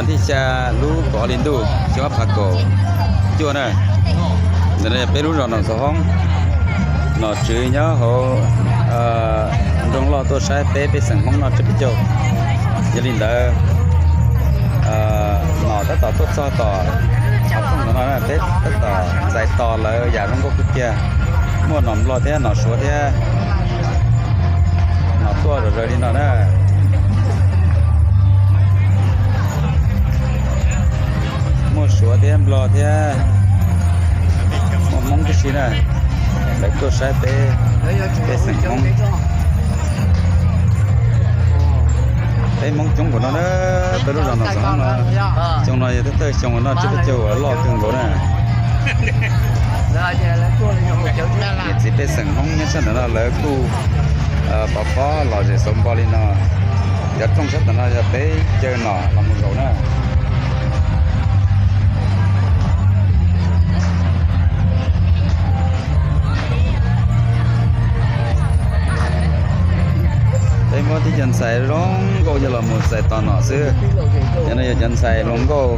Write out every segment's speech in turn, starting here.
Thib xya lub kaum ob hli ntuj xyoo ob phav kaum cuaj na. Ntawm no yog peb lub zos Nom Xov Hoob, nom tswv nyob hauv nroog loj tuaj saib peb, peb xeem Hmoob noj tsiab peb caug. Yog li ntawd, nom tab tom tuaj txog tom qhov rooj no, peb tab tom txais tos lawv yam zoo nkauj kawg kiag. Muaj nom Nplog thiab nom Suav thiab, nom tuaj zom zaws li no na. Muaj Suav thiab Nplog thiab, muaj Hmoob tib si na. Lawv tuaj saib peb, peb xeem Hmoob. Peb Hmoob coob npaum no na, peb lub zos Nom Xov Hoob no. Xyoo no yog thawj thawj xyoo noj tsiab peb caug uas loj kawg nkaus na. Niam txiv pej xeem Hmoob nyob sab ntawm no lawv kuj pov pob lom zem xauv npo li no. Cov rooj sab tom no yog peb caw nom los mus zaum na. Peb muab tib co ntxhais zoo nkauj coj los mus txais tos nom xwb. Cov no yog cov ntxhais hluas nkauj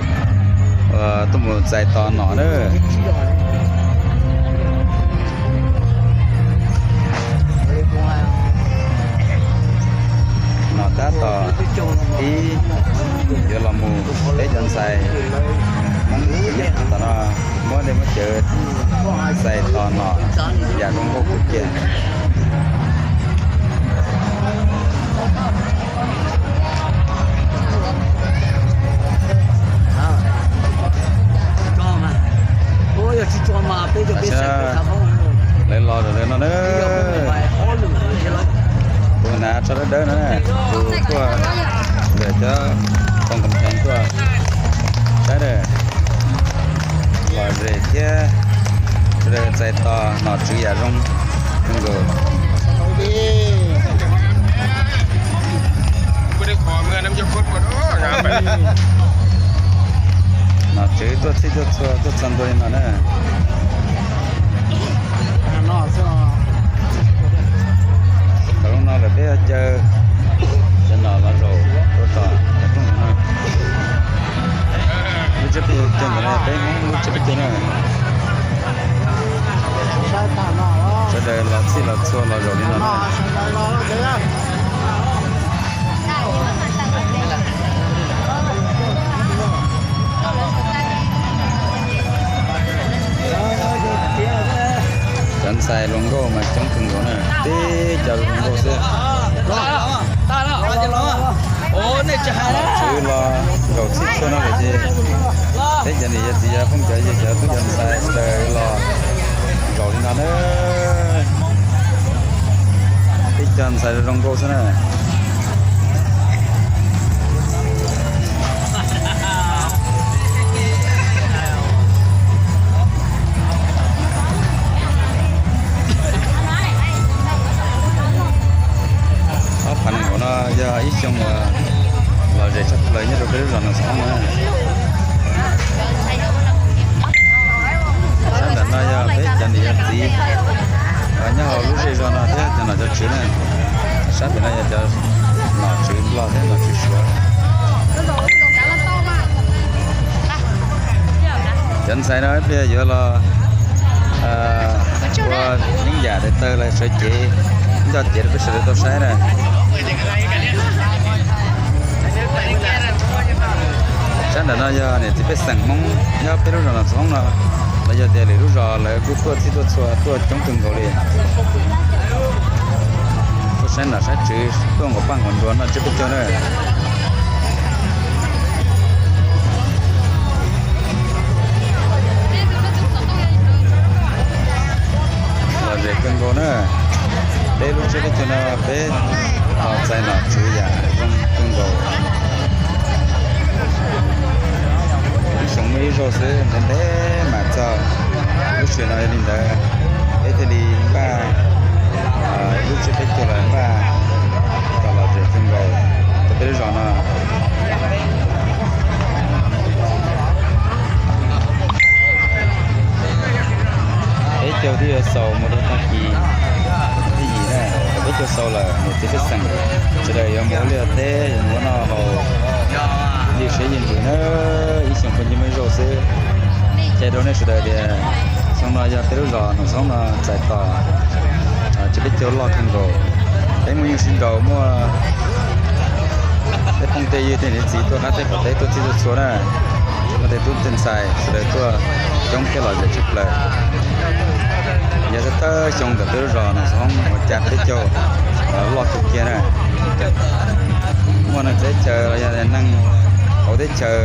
tuaj mus txais tos nom na. Nom tab tom ib yuav los mus, peb cov ntxhais Hmoob tom no muab dej muab cawv txais tos nom yam zoo nkauj kawg kiag. Lawv los zom zaws no na. Tus hnav tsho dawb dawb no, tus tuaj ntawm cov koom koom tuaj saib, lom zem thiab sawv daws txais tos nom tswv yam zoo zoo nkauj. Nom tswv tuaj txhij tuaj txhua tuaj txog ntua li no na. Thaum no lawm peb caw cov nom los zaum rau tom cov rooj no. Lub tsiab peb caug ntawm no yog peb Hmoob lub tsiab peb caug na. Sawv daws los txhij los txhua los zaum li no na. Cov ntxhais hluas nkauj mas coob kawg nkaus na, tib co hluas nkauj xwb. Nom tswv los zaum txhij txhua no lawm ces peb cov niam yawg txiv yawg phooj cov ywg cov tub cov ntxhais sawv daws los zaum li no na. Tib co ntxhais zoo nkauj xwb na. Ob phav nees nkaum no yog ib xyoo uas lom zem tshaj plaws nyob rau peb lub zos Nom Xov Hoob na. Sab nram no yog peb cov niam yog txiv nyob hauv lub zej zos no thiab cov nom cov tswv na. Sab pem no yog cov nom tswv Nplog thiab nom tswv Suav. Cov ntxhais no ib pliag yuav los ua neeb yam daim tawv los sawv cev, nco cev rau peb sawv daws tau saib na. Sab nram no yog niam txiv pej xeem Hmoob nyob peb lub zos Nom Xov Hoob no, los yog tias lwm lub zos lawv kuj tuaj txhij tuaj txhua tuaj coob kawg nkaus li. Tuaj saib nom saib tswv, tuaj nqaum paj nqaum nruas noj tsiab peb caug na. Lom zem kawg nkaus na. Peb lub tsiab peb caug no peb tos txais nom tswv yam zoo kawg nkaus. Ib xyoo muaj ib zaug xwb, ntev ntev mam txog lub sij hawm no. Yog li ntawd peb thiaj li npaj lub tsiab peb caug los npaj kom lom zem kawg nkaus rau peb lub zos no. Peb caug twb yuav xaus mus rau tag kis thib yim na, thaum peb caug xaus lawm niam txiv pej xeem sawv daws yuav mus ua liaj ua teb, yuav mus ua noj haus, ywj Ib yam nkaus na, ib xyoo phooj ywg muaj ib zaug xwb, qhia rau nej sawv daws tias xyoo no yog peb lub zos Noom Xoob no txais tos tsis peb caug loj kawg nkaus. Peb muaj yeej sib nraus, muaj tej phooj tej ywg tej niam txiv tuaj qab teb qaum teb tuaj txhij tuaj txhua na, muaj tej tub tej ntxhais sawv daws tuaj coob thiab lom zem tshaj plaws. Yog thawj thawj xyoo ntawm peb lub zos Noom Xoob ua cas peb caug loj kawg kiag na. Muaj neeg txawv teb chaws los yog neeg hauv teb chaws